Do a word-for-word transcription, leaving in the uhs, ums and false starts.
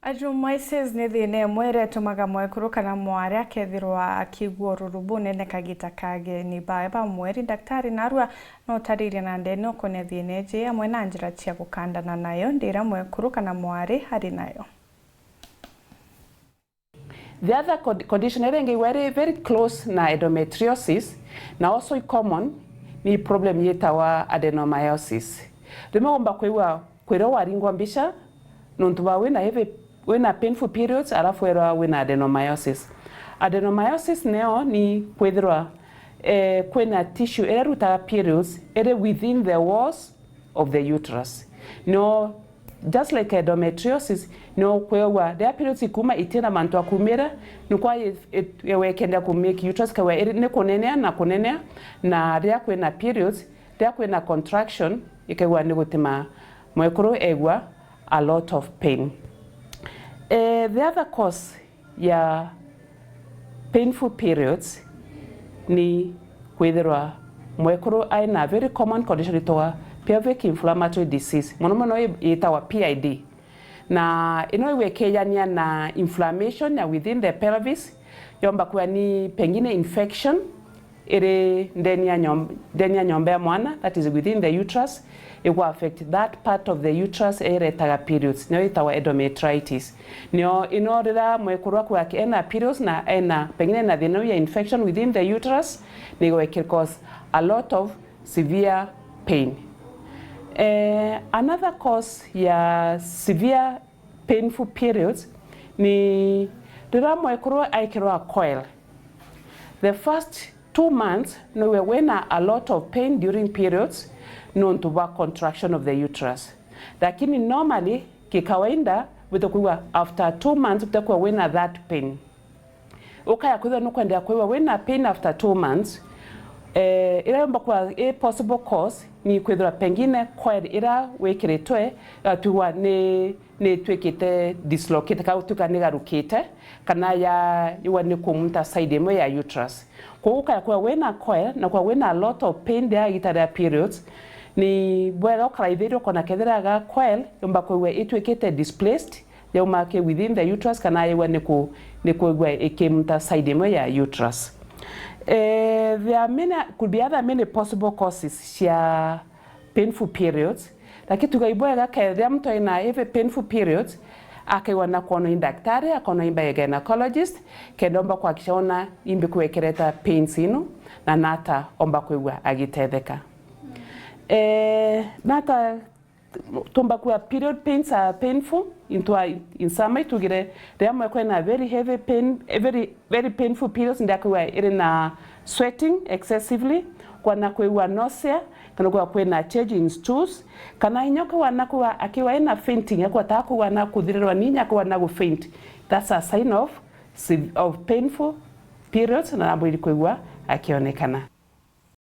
Adenomyosis ni thina imwe iria itumaga mwekuru kana mwari akethirwa akigua ururu bunene kagita kageni. Bae ba mweri, daktari narua no utaririe na ndene ukonia thina iji amwe na njira cia gukandana nayo ndiria mwekuru kana mwari ari nayo. The other con-, condition iria ingi igwa iri very close na endometriosis na also i common ni problem yitawa adenomyosis. Rimwe womba kwigua kwira waringwa mbica nontu ba wina heavy, wina painful periods alafu werwa wina adenomyosis. Adenomyosis neo ni kwithirwa eh, kwina tissue iria irutaga periods iri within the walls of the uterus. No, just like endometriosis, no kwigua riria periods ikuma itina mantu akumira, nikwa wekenda ku make uterus kegua ni kunenea na kunenea, na riria kwina periods, riria kwina contraction, ikegua ni gutima mwekuru egua a lot of pain. Eh, the other cause ya painful periods ni kwithirwa mwekuru aina very common condition itagwa pelvic inflammatory disease, mono mono i-, yitawa P I D. Na ino igwikijania na inflammation ya within the pelvis, yomba kuwa ni pengine infection iri ndeni ya nyom-, ndeni ya nyomba ya mwana, that is within the uterus, igwa affect that part of the uterus iretaga periods, niyo yitawa endometritis. Niyo ino riria mwekuru aku ena periods na ena, pengine ena thina ya infection within the uterus, ni igwikira cause a lot of severe pain. Eh, another cause ya severe painful periods ni riria mwekuru aikirwa coil. The first two months niwe wina a lot of pain during periods nontu bwa contraction of the uterus. Lakini normally, kikawaida, wite kwigua after two months wite kwigua wina that pain. Ukaya kwithirwa nukwendea kwigua wina pain after two months, eh, iria yomba kuwa i possible cause ni kwithirwa pengine coil iria wikiritwe igatwigwa ni, ni itwikite dislocated, kana gutwika ni igarukite, kana ya, yigwa ni kumunta side imwe ya uterus. Koguo ukaya kwigua wina coil na kwigua wina a lot of pain riria igita ria periods, ni bwega ukaraithiria ukona kethira ga coil yomba kwigua itwikite displaced, yauma ki within the uterus, kana yaigua ni ku-, ni kwigua ikimuta side imwe ya uterus. Eh, there are many, could be other many possible causes cia painful periods, lakini tuga ibwega kethira muntu ena heavy painful periods, akaigua na kwonwa ni daktari, akonwa ni by a gynecologist, kenda omba kuhakikisha ona imbi kwekereta pains ino, na nata omba kwigua agitetheka. Eh, nata tumba kuwa period pains are painful into a, in summary, tugire riria mwekuru ena very heavy pain, a very, very painful periods, ndia kwigua iri na sweating excessively, kwana kwigua nausea, kana kwigua kwina change in stools, kana inya kwigua na kwigua akiwa ina fainting, akwataga kwigua na kuthirirwa ni inya, kwigua na gu faint. That's a sign of, of painful periods, na nabwiri kwigua akionekana.